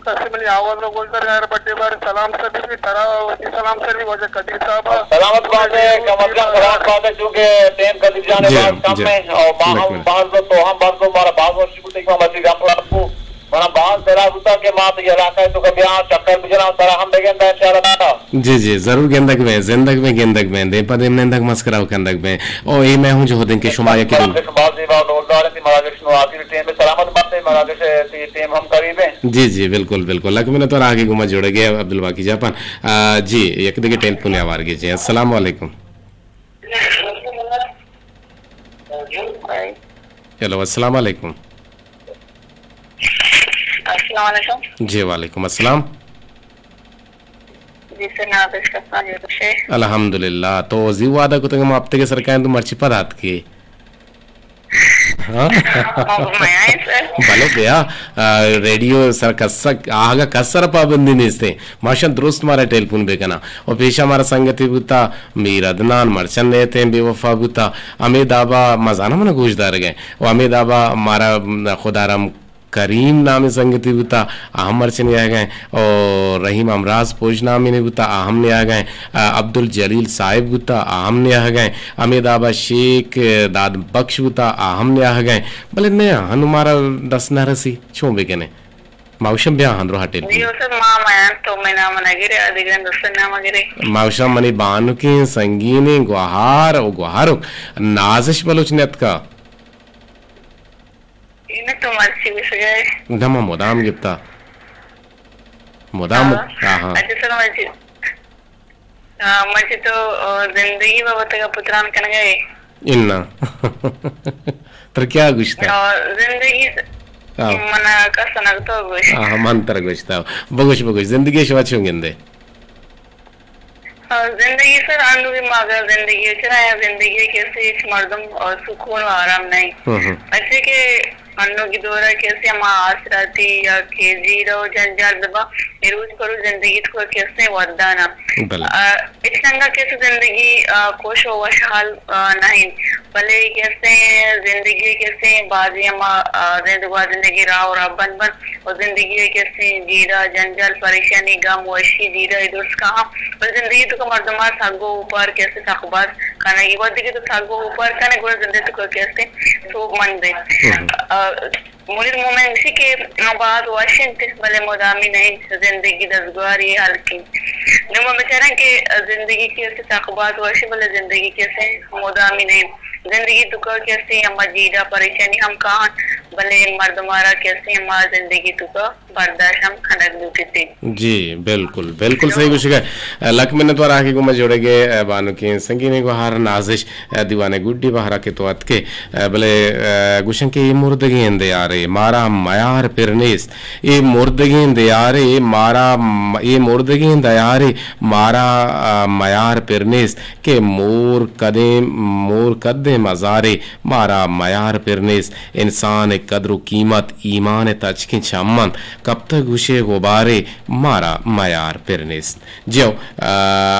کسے منی آواز ء گوش دار، یار بڈے بار سلام سر بی، ترا وتی سلام سر بی، واجہ قدیر صاحب ء۔ سلامت بات ہے، کمر جان سلامت بات ہے، چونکہ ٹیم قدیر جان جی، باز کم جی۔ ہے اور ما ہم بلکل۔ باز تو ہم باز تو مارا باز وشی بوتے کہ ما مچی گپ رکھو، منا باز دلا بوتا کہ ما تو یہ علاقہ تو کبھی آ چکر بجنا، ترا ہم بگن انشاءاللہ تعالی۔ جی، جی، ضرور گندگ بیں، زندگ بیں، گندگ بیں، دیم پہ دیم نندگ مسکرا و کندگ بیں۔ او اے مئے ہوں جہد انت کہ شما یکے دیم۔ مراگش باز زیبا و ڈولدار انت، مراگش نو آخری ٹیم ہے، سلامت بات ہے، مراگش تی ٹیم ہم قریب ہے۔ جی، جی، بالکل، بالکل۔ لک منت وار آگے گما جوڑے گئے عبدالباقی جاپان۔ آ، جی، یک دگہ ٹیلیفون ہوار گے جی۔ السلام علیکم۔ ہیلو، السلام علیکم۔ السلام علیکم۔ جی، وعلیکم السلام۔ جی سر، نازش کسان جی خوشے؟ الحمدللہ۔ تو زی وعدہ کتگ ما ہفتگے سر کائیں تو مرچی پد آتکے۔ ہاں؟ ما گمائیں سر۔ بلے بیا، آ، ریڈیو سر کسک، آہگا کس سر پابندی نیستیں۔ ماشاء درست مارا ٹیلیفون بکنا۔ و پیشا مارا سنگتی بوتا، میر عدنان مرچن نیتیں بے وفا بوتا۔ ہمے دابا مزانا منا گوش دارگیں۔ و ہمے دابا مارا خدارم کریم نامیں سنگتی بوتا، آ ہم مرچی نیاگا ایں۔ او رحیم امراض پوج نامے نے بوتا، آ ہم نیاگا ایں۔ آ، عبدالجلیل صاحب بوتا، آ ہم نیاگا ایں۔ ہمے دابا شیخ داد بخش بوتا، آ ہم نیاگا ایں۔ بلے نیا، ہنو مارا دست نہ رسی، چون بکنے؟ ما اوشم بیا ہندرو ہٹے۔ جی، او سر، ما میان تو میں نام نہ گرے، آ دگہ دوست نام گرے۔ ما اوشم منی بانکیں سنگینیں گوہار او گوہارک نازش بلوچ نیتکا۔ اینہ تو مرچی گوشگا ئے؟ نہ، ما مدام گپتا۔ مدام۔ ہاں۔ آہاں۔ اچھا سر، مرچی، آ، مرچی تو، آ، زندگی بابت گپ و تران کنگا ئے؟ انا۔ ترا کیا گوشتا؟ آ، زندگی س-، ہاں۔ منا کس نہ تو گوشت۔ آہاں، من ترا گوشتا۔ بگوش، بگوش، زندگی شما چون گندے؟ آ، زندگی سر، انوگیں ما اگر زندگی ء چرا یا زندگی ء کسے ہچ مردم، آ، سکون و آرام نہیں۔ ہم ہم۔ پرچے کہ انوگی دور ء کسے ہما آسراتی یا کہ جیڑہ و جنجال ببا، اے روز پہ روز زندگی تو کسے ودانا۔ بلے۔ آ، ہچ رنگا کسے زندگی، آ، خوش و وشحال، آ، نہیں۔ بلے کسے زندگی کسے بازی ہما، آ، زند گوازندگی راہ و راہ بند بند۔ و زندگی ء کسے جیڑہ، جنجال، پریشانی، غم، وشی، جیڑہ ء درست کاہاں۔ بلے زندگی توکا مردم ء سگ و اوپار کسے سک باز کنگی۔ وھدے کہ تو سگ و اوپار کنے، گڑا زندگی توکا کسے سوب مند انت۔ ہم۔ ء، منیر مومن گوشی کہ باز وش انت، بلے مدامی نہ انت، زندگی دزگواری ہلک انت۔ نوں ما بچاراں کہ زندگی کسے سک باز وش انت، بلے زندگی کسے مدامی نہ انت۔ زندگی توکا کسے ہما جیڑہ پریشانی ہم کاہاں، بلے مردم ء را کسے ہما زندگی توکا برداشت ہم کنگ لوٹیت۔ جی، بالکل، بالکل صحیح گوشگا۔ لک منت وار آ کہ گوں ما جوڑگ ء بانکیں سنگینیں گوہار نازش دیوان ء گڈی بہرا کہ تو اتکے، بلے گوشن کہ اے مردگیں دیارے مارا میار پر نیست، اے مردگیں دیارے مارا م-، اے مردگیں دیارے مارا میار پر نیست کہ مور کدیں، مور کدیں مزارے مارا میار پر نیست۔ انسان قدر و قیمت ایمان تچکیں چمن، کپتگ گوشے غبارے مارا میار پر نیست۔ جیو، آ،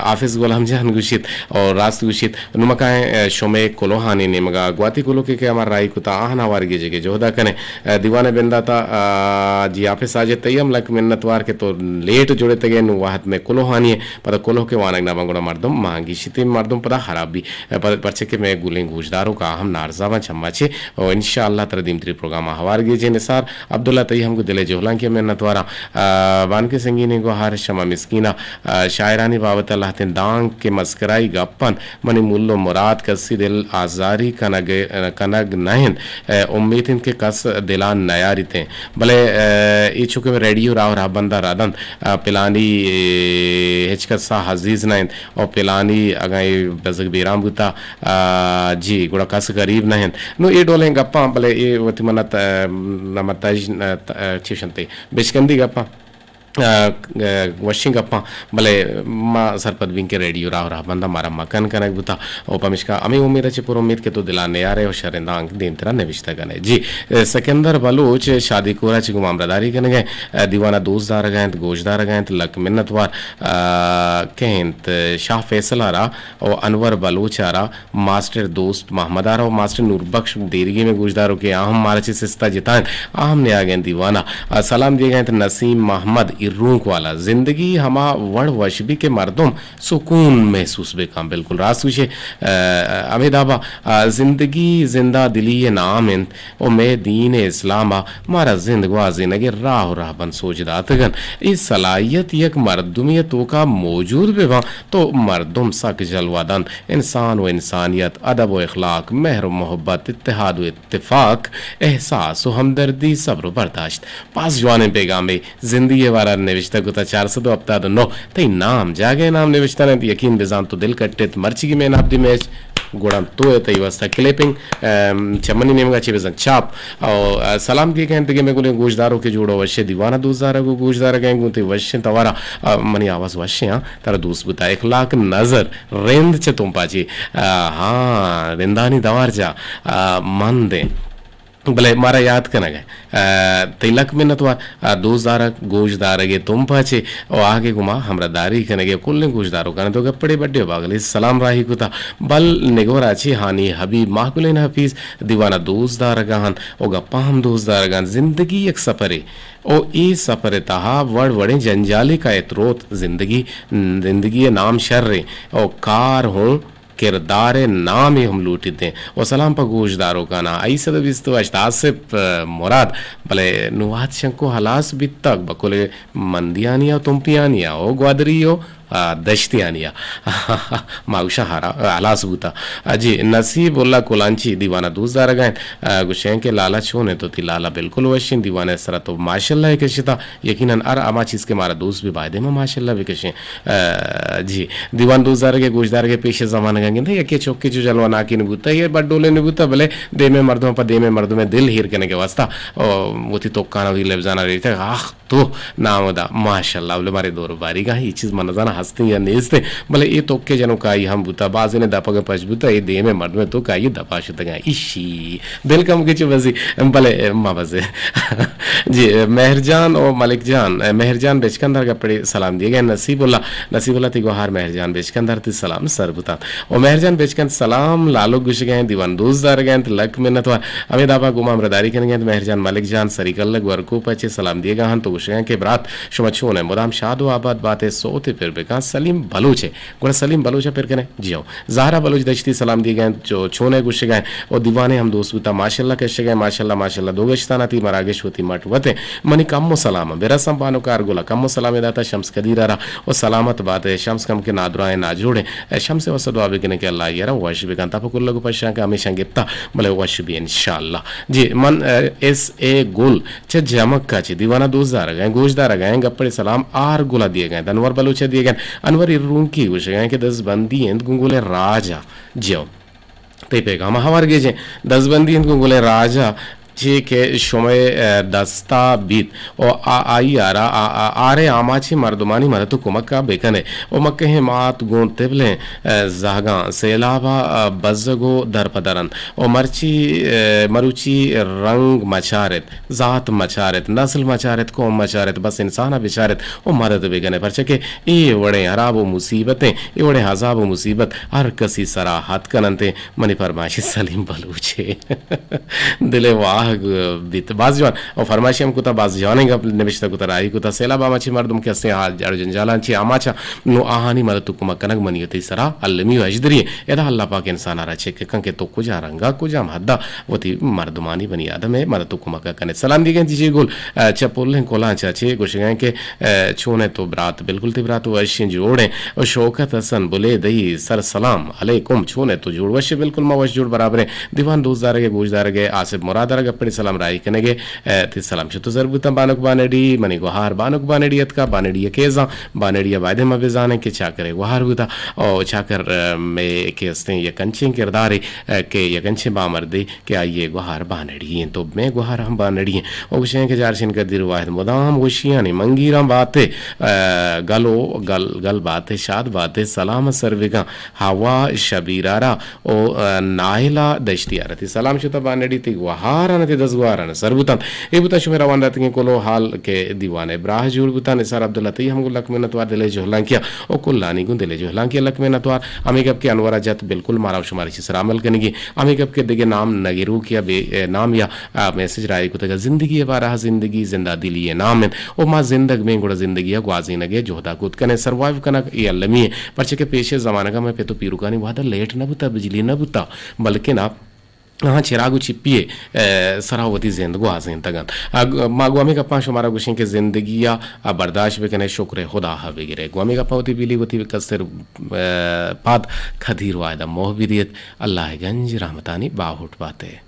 حافظ غلام جان گوشیت اور راست گوشیت، نمکائیں، آ، شمے کلوہانی نیمگا گواتی کلو کے کہ ہمار رائی کتا آہن آوار گیجے کے جہدا کنے۔ آ، دیوان بنداتا، آ، جی حافظ ساجد تئی ہم لک منتوار کہ تو لیٹ جڑے تگے نو وحد میں کلوہانی ہے، پدا کلو کے وانگ نہ بنگڑا مردم مہنگی شیتی مردم پدا خراب بھی۔ پر-، پرچہ کہ مئے گلیں گوشداروک آ ہم نارزا باں چما چے، و انشاءاللہ ترا دیمتری پروگرام ء ہوار گیجیں۔ نثار عبداللہ تئی ہم گوں دل ء جہلانکی ء منت واراں۔ آ، بانکیں سنگینیں گوہار شما مسکین ء، آ، شاعرانی بابت ء لہتیں دانک کہ مسکرائی گپ انت، منی مول و مراد کسی دل آزاری کنگ، کنگ نہ انت۔ آ، امیت انت کہ کس دلان نیاریتیں۔ بلے، آ، اے چو کہ ریڈیو راہ و راہبند ء رد انت، آ، پلانی، اے، ہچ کس ء عزیز نہ انت۔ او پلانی اگاں اے بزگ بیران بوتا، آ، جی، گڑا کس غریب نہ انت۔ نو اے ڈولیں گپاں، بلے اے وتی منا ت-، نہ متاج، نہ ت-، چی شنتے، بچکندی گپاں، آ، آ، وشیں گپاں، بلے ما سرپد بین کہ ریڈیو راہ راہ بندہ مارا مکن کنگ بوتا۔ او پمشکا ہمیں امید چہ پر امید کہ تو دلان نیارے او شرندانک دیم ترا نوشتہ کنے۔ جی، سکندر بلوچ شادی کورا چہ گوں ہمراہداری کنگ ء، دیوان ء دوست دارگ ء انت، گوش دارگ ء انت، لک منت وار، آ، کئے انت؟ شاہ فیصل ء را و انور بلوچ ء را، ماسٹر دوست محمد ء را و ماسٹر نور بخش دیریگی میں گوشدارو کہ آ ہم مارا چہ سستا جتا انت، آ ہم نیاگ ء انت دیوان ء۔ آ، سلام دیگ ء انت نسیم محمد ایرونک والا، زندگی ہما وڑ وش بی کہ مردم سکون محسوس بکن۔ بالکل راست گوشے، آ، ہمے دابا، آ، زندگی زندہ دلی ء نام انت و مئے دین اسلام ء مارا زند گوازینگ ء راہ و رہبند سوج داتگ انت۔ اے صلاحیت یک مردمی ء توکا موجود بہ باں تو مردم سک جلوہ دنت۔ انسان و انسانیت، ادب و اخلاق، مہر و محبت، اتحاد و اتفاق، احساس و ہمدردی، صبر و برداشت۔ باز جوانیں پیغامے زندگی ء بارا نوشتہ کتا۔ چار سد و ہپتاد و نو، تئی نام جاگہ ء نام نوشتہ نہ انت، یقین بزان تو دل کٹت۔ مرچیگی مین آف دی میچ گڑا تو ء تئی واسطہ کلیپنگ، ام، چہ منی نیمگا چہ بزان چاپ۔ او، ا، سلام دیگ ء انت دگہ مئے گلیں گوشدارو کہ جوڑو وشے دیوان ء دوست دارگ و گوشدارگ ء گوں تئی وشیں توارا، ا، منی آواز وشیں ہاں، ترا دوست بوتا۔ اخلاق نظر رند چہ تمپا چی، ا، ہاں، رندانی دوار چہ، ا، مند ء۔ بلے مارا یات کنگ ء، آ، تئی لک منت وار، آ، دوست دارگ، گوش دارگ ء تمپ ء چہ و آ کہ گوں ما ہمراہ داری کنگ ء کلیں گوش داروکاں تو گپڑے بڈے باگلے سلام راہی کتا۔ بل نگور ء چہ ہانی حبیب ماہ گلین حفیظ دیوان ء دوست دارگ ء انت و گپاں ہم دوست دارگ ء انت۔ زندگی یک سفرے و اے سفر ء تہا وڑ وڑیں جنجالے کئیت روت۔ زندگی، زندگی ء نام شریں و کار ہوں کردار ء نامے ہم لوٹیت انت۔ و سلام پہ گوشداروکانا۔ آئی سد و بیست و ہشت آصف، آ، مراد، بلے نوات شنکو ہلاس بیتگ، بکل مندیانی ء تمپیانی ء و گوادری و، آ، دشتیانی ء۔ ما گوشاں ہرا-، ہلاس بوتا۔ آ، جی، نصیب اللہ کلانچی دیوان ء دوست دارگ ء انت۔ آ، گوشیں کہ لالا چون انت؟ وتی لالا بالکل وشیں، دیوان ء سرا تو ماشاءاللہ ء کشتا۔ یقیناً ہر ہما چیز کہ مارا دوست بی، بایدیں ما ماشاءاللہ بکشیں۔ آ، جی، دیوان دوست دارگ ء گوشدارگ ء پیش زمانگ ء گندے یکے چوکے چو جلوہ ناکین بوتا، اے بڈولے نہ بوتا، بلے دیمے مردم پہ دیمے مردم ء دل ہیر کنگ ء واسطہ، او، وتی توکان ء وتی لبزان ء ریتگ، آخ تو نام دا، ماشاءاللہ، بلے مارے دور باریگا اے چیز من نزاناں ہستیں یا نیستیں، بلے اے توکے جنوکائی ہم بوتا، بازینے دپگ ء پش بوتا، اے دیمے مردم ء توکائی دپا شتگاں، ایشی۔ دل کم کہ چو بزی، بلے ما بزے۔ جی، مہر جان و ملک جان، مہر جان بچکندر گپڑے سلام دیگ ء۔ نصیب اللہ، نصیب اللہ تی گوہار مہر جان بچکندر تی سلام سر بوتان۔ و مہر جان بچکند سلام، لالو گوشگ ء انت، دیوان دوست دارگ ء انت، لک منت وار۔ ہمے دابا گوں ما ہمراہداری کنگ ء انت۔ مہر جان ملک جان سری کلگ ورکوپ ء چہ سلام دیگ ء انت و گوشگ ء انت کہ برات شما چون ء؟ مدام شاد و آباد بات ء سوتے پر بکن۔ سلیم بلوچ ء، گڑا سلیم بلوچ ء پر کن ء؟ جی ہو۔ زہرا بلوچ دشتی سلام دیگ ء انت، چو-، چون ء گوشگ ء انت و دیوانے ہم دوست بوتا۔ ماشاءاللہ کشگ ء انت، ماشاءاللہ، ماشاءاللہ۔ دو گشتان ء تی مراگش وتی مٹ وت انت۔ منی کم و سلام انت۔ برساں بانک آرگل ء کم و سلامے داتا شمس قدیر ء را و سلامت بات ء شمس کم کہ نادراہ ء ناجوڑ ء۔ شمس ء واسطہ دعا بکنیں کہ اللہ آئی ء را وش بکنت۔ پہ کلگ و پشاں کہ ہمیشاں گپتا بلے وش بی انشاءاللہ۔ جی، من، ا، ایس اے گل چہ جمک ء چہ دیوان ء دوست دارگ ء، گوش دارگ ء، گپڑے سلام آر گل ء دیگ ء، انور بلوچ ء دیگ ء، انور ایرونکی گوشگ ء کہ دزبندی انت گوں گل ء راج ء۔ جیو، تئی پیغام ء ہوار گیجیں، دزبندی انت گوں گل ء راج ء، چے کہ شمئے، ء، دستا بیت و آ-، آئی ء را، آ-، آ-، آرے آماچیں مردمانی مدد و کمک ء بکنے و مکہیں مات گوں تبلیں، ء، زہگاں سیلاب ء، ء، بزگ و در پہ در انت و مرچی، ء، مروچی رنگ مچارت، ذات مچارت، نسل مچارت، قوم مچارت، بس انسان ء بچارت و مدد بکنے، پرچہ کہ اے وڑیں ہراب و مصیبتیں، اے وڑیں عذاب و مصیبت ہر کسی سرا ہتک کننت۔ منی پرمائشی سلیم بلوچ ء دل ء واہگ بیت۔ باز جوان۔ او فرمائشی ہم کتا، باز جوانیں گپ نبشتہ کتا، راہی کتا۔ سیلاب آماچیں مردم کہ ہستیں، آ جاڑ و جنجالاں چہ آماچاں، نوں آہانی مدد و کمک کنگ منی و تئی سرا المی و ہژدری۔ ادا اللہ پاک انسان ء را چک کن کہ تو کجا رنگا، کجام حدا وتی مردمانی، بنی آدم ء مدد و کمک ء کنے۔ سلام دیگیں دیجی گل، ء، چہ پلیں کلانچ ء چے گوشگیں کہ، ء، چون ئے تو برات؟ بالکل تئی برات وشیں جوڑیں۔ و شوکت حسن بلیدئی سر سلام علیکم، چون ئے تو؟ جوڑ وش ئے؟ بالکل ما وش جوڑ برابریں۔ دیوان دوست دارگ ء گوش دارگ ء آصف مراد ء را گپڑی سلام راہی کنگ ء، ء، تئی سلام شت و زر بوتاں۔ بانک بانڑی، منی گوہار بانک بانڑی اتکا، بانڑی ء کیزاں، بانڑی ء بایدیں ما بزانیں کہ چاکر ء گوہار بوتا۔ او چاکر، ء، مئے کہ استیں یک انچیں کردارے، ء، کہ یک انچیں بامردے کہ آئی ء گوہار بانڑی انت و مئے گوہار ہم بانڑی انت۔ و گوشیں کہ جارشین قدیر واحد مدام وشیانی منگیراں باتے، ء، گل و گل، گل باتے، شاد باتے، سلام سر بکاں ہوا شبیرارا و، ء، نائلہ دشتیارا۔ تئی سلام شتا بانڑی، تئی گوہاران، تئی دزگوہاران سر بوتنت۔ اے بوتن شمئے روان داتگیں کلو حال کہ دیوان ء براہ جوڑ بوتن۔ نثار عبداللہ تئی ہم گوں لک منتوار دل ء جہلانکیا و کلانی گوں دل ء جہلانکیا لک منتوار۔ ہمے گپ کہ انور ء جت، بالکل مارا و شمارا چہ سرا عمل کنگی۔ ہمے گپ کہ دگہ نام نگروک یا بے، ء، نام یا، ء، میسج راہی کتگ ء زندگی ء بارہ ء، زندگی زندہ دلی ء نام انت و ما زندگ بیں گڑا زندگی ء گوازینگ ء جہد ء کت کنیں۔ سروائیو کنگ اے المی انت، پرچہ کہ پیش ء زمانگ ء مئے پت و پیرکانی وہد ء لیٹ نہ بوتگ، بجلی نہ بوتگ، بلکنا آہاں چراگ و چپی ء، ء، سرا وتی زند گوازینتگ انت۔ ء، گ-، ما گوں ہمے گپاں شمارا گوشیں کہ زندگی ء، ء، برداشت بکنے، شکر خدا ء بگرے۔ گوں ہمے گپاں وتی بیلی وتی کستر، ء، پاد قدیر واحد ء موہ بدیت۔ اللہ ء گنج رحمتانی باہوٹ باتے۔